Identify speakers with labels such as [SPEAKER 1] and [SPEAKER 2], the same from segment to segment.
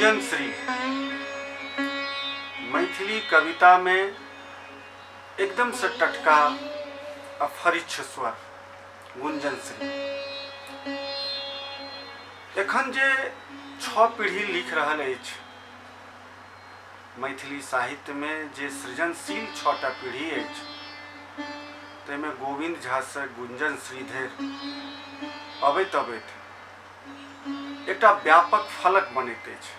[SPEAKER 1] गुंजन श्री मैथिली कवितामे एकदमसँ टटका आ फरिच्छ स्वर गुंजन श्री। एखन जे छओ पीढ़ी लिख रहल अछि मैथिली साहित्यमे, जे सृजनशील छओटा पीढ़ी अछि, ताहिमे गोविन्द झासँ गुंजन श्री धरि अबैत अबैत एकटा व्यापक फलक बनैत अछि,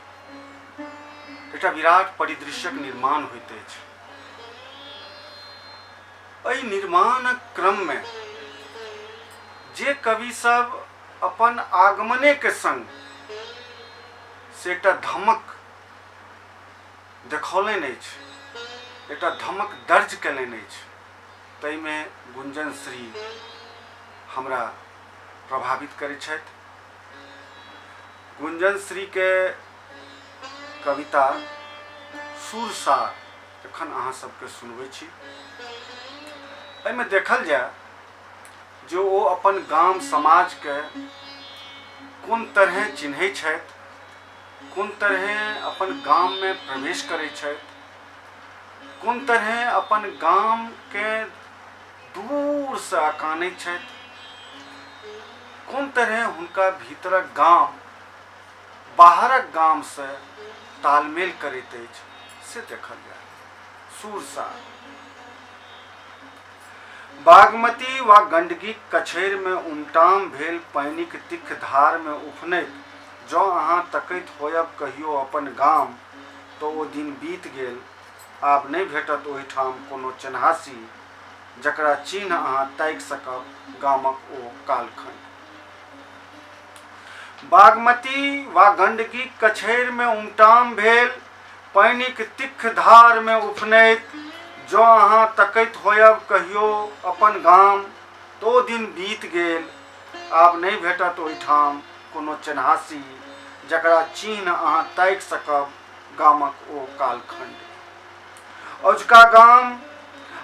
[SPEAKER 1] एकटा विराट परिदृश्यक निर्माण होइत अछि। एहि निर्माणक क्रममे जे कवि सब अपन आगमनेके संग से एकटा धमक देखौलनि अछि, एकटा धमक दर्ज कयलनि अछि, ताहिमे गुंजन श्री हमरा प्रभावित करै छथि। गुंजन श्रीके कविता सुरसार एखन अहाँ सबके सुनबै छी। एहिमे देखल जाय जे ओ अपन गाम समाजके कोन तरहे चिन्है छथि, कोन तरहे अपन गाममे प्रवेश करै छथि, कोन तरहे अपन गामके दूरसँ अकानै छथि, कोन तरहे हुनका भीतरक गाम बाहरक गामसँ तालमेल करैत अछि से देखल जाय। सुरसार। बागमती वा गण्डकीक कछेरमे उमटाम भेल पानिक तिक्ख धारमे उफनैत जँ अहाँ तकैत होयब कहियो अपन गाम, तँ ओ दिन बीत गेल। आब नहि भेटत ओहिठाम कोनो चेन्हासी जकरा चिन्ह अहाँ ताकि सकब गामक ओ कालखण्ड। बागमती वा गण्डकीक कछेरमे उमटाम भेल पानिक तिक्ख धारमे उफनैत जँ अहाँ तकैत होयब कहियो अपन गाम, तँ ओ दिन बीत गेल। आब नहि भेटत ओहिठाम कोनो चेन्हासी जकरा चिन्ह अहाँ ताकि सकब गामक ओ कालखण्ड। औझुका गाम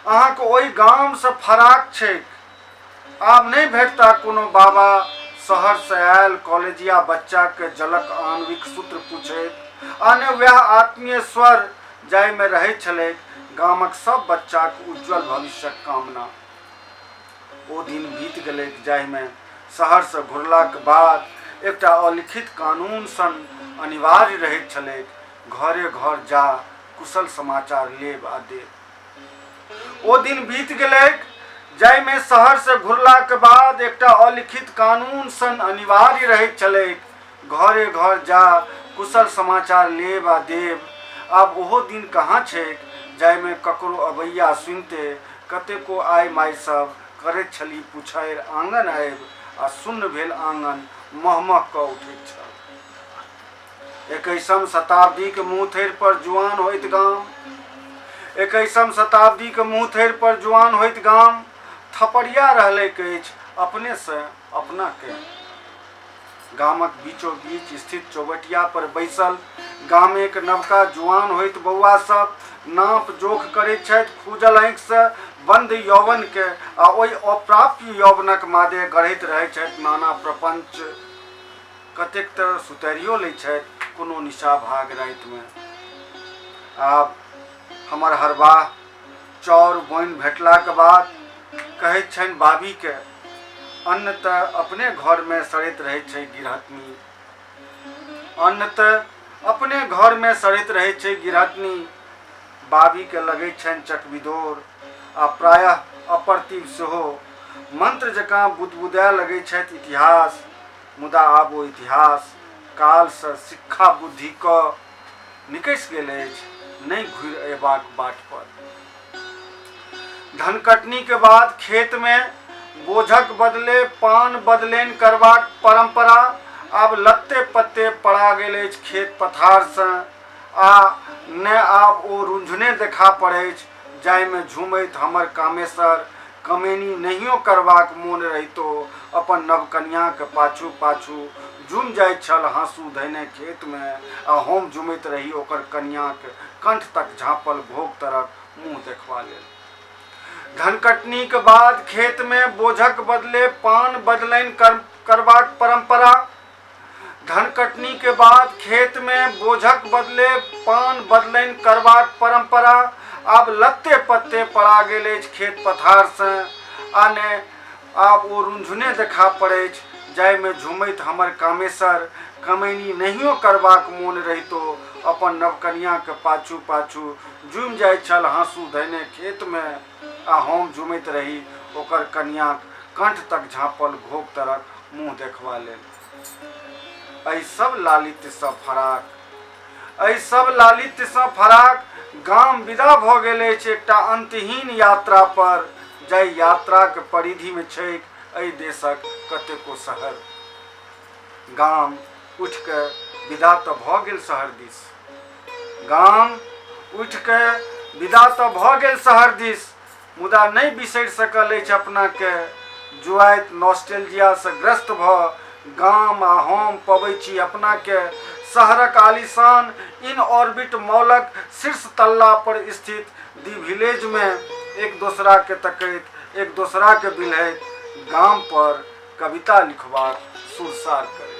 [SPEAKER 1] अहाँक ओहि गामसँ फराक छैक। आब नहि भेटता कोनो बाबा शहरसँ आयल कॉलेजिया बच्चाके जलक आणविक सूत्र पूछैत, आ ने वएह आत्मीय स्वर जाहिमे रहैत छलैक गामक सब बच्चाक उज्ज्वल भविष्यक कामना। ओ दिन बीत गेलैक जाहिमे शहरसँ घुरलाक बाद एकटा अलिखित कानून सन अनिवार्य रहैत छलैक घरे घर जा कुशल समाचार लेब आ देब। ओ दिन बीत गेलैक जाहिमे शहरसँ घुरलाक बाद एकटा अलिखित कानून सन अनिवार्य रहैत छलैक घरे घर जा कुशल समाचार लेब आ देब। आब ओहो दिन कहाँ छैक जाहिमे ककरो अबैया सुनिते कतेको आइ माइ सब करैत छली पुछारि आङन आबि आ सुन्न भेल आङन महमह कऽ उठैत छल। एकैसम शताब्दीक मुँहथरि पर जुआन होइत गाम, एकैसम शताब्दीक मुँहथरि पर जुआन होइत गाम थपड़िया रहलैक अछि अपनेसँ अपनाकेँ। गामक बीचो बीच स्थित चौबटिया पर बैसल गामेक नवका जुआन होइत बौआ सब नाप जोख करैत छथि खूजल आँखिसँ बन्द यौवनके आ ओहि अप्राप्य यौवनक मादे गढ़ैत रहैत छथि नाना प्रपंच। कतेक तऽ सुतारियो लै छथि कोनो निशा भाग रातिमे। आब हमर हरबाह चाउर बोनि भेटलाक बाद कहैत छनि बाबीके, अन्न तऽ अपने घरमे सड़ैत रहैत छै गिरहतनी, अन्न तऽ अपने घरमे सड़ैत रहैत छै गिरहतनी। बाबीके लगैत छनि चकविदोर आ प्रायः अप्रतिभ सेहो। मंत्र जकाँ बुदबुदाय लगैत छथि इतिहास, मुदा आब ओ इतिहास कालसँ सिक्खा बुद्धि कऽ निकसि गेल अछि नहि घुरि अयबाक बाट पर। धनकटनी के बाद खेत में बोझक बदले पान बदलेन करबाक परंपरा आब लत्ते पत्ते पड़ा गेल अछि खेत पथार से, आ ने आब ओ रुंझने देखा पड़ैछ जाहिमे झुमैत हमर कामेसर कमेनी नहियो करबाक मोन रहितो अपन नवकनियाँक पाछू पाछू जुमि जाइत छल हाँसू धयने खेतमे, आ हम जुमैत रही ओकर कनियाँक कंठ तक झाँपल घोघ तरक मुँह देखबा लेल। धनकटनीक बाद खेतमे बोझक बदले पान बदलनि करबाक परंपरा, धनकटनी के बाद खेतमे बोझक बदले पान बदलनि करबाक परम्परा आब लत्ते पत्ते पड़ा गेल अछि खेत पथारसँ आ ने आब ओ रुंझुने देखा पड़ैछ जाहिमे झुमैत हमर कामेसर कमैनी नहियो करबाक मोन रहितो अपन नवकनियाँक पाछू पाछू जुमि जाइत छल हाँसू धयने खेतमे आ हम झुमैत रही ओकर कनियाँक कंठ तक झाँपल घोघ तरक मुँह देखबा लेल। एहि सब लालित्यसँ फराक एहि सब लालित्यसँ फराक गाम विदा भऽ गेल अछि एकटा अन्तहीन यात्रा पर जाहि यात्राक परिधिमे छैक एहि देशक कतेको शहर। गाम उठि कऽ विदा तऽ भऽ गेल शहर दिस। गाम उठि कऽ विदा तऽ भऽ गेल शहर दिस मुदा नहि बिसरि सकल अछि अपनाके। जुआइत नॉस्टेल्जियासँ ग्रस्त भऽ गाम आ हम पबै छी अपनाके शहरक आलीशान इन ऑर्बिट मॉलक शीर्ष तल्ला पर स्थित दी विलेजमे एक दोसराके तकैत, एक दोसराके बिलहैत गाम पर कविता लिखबाक सुरसार करैत।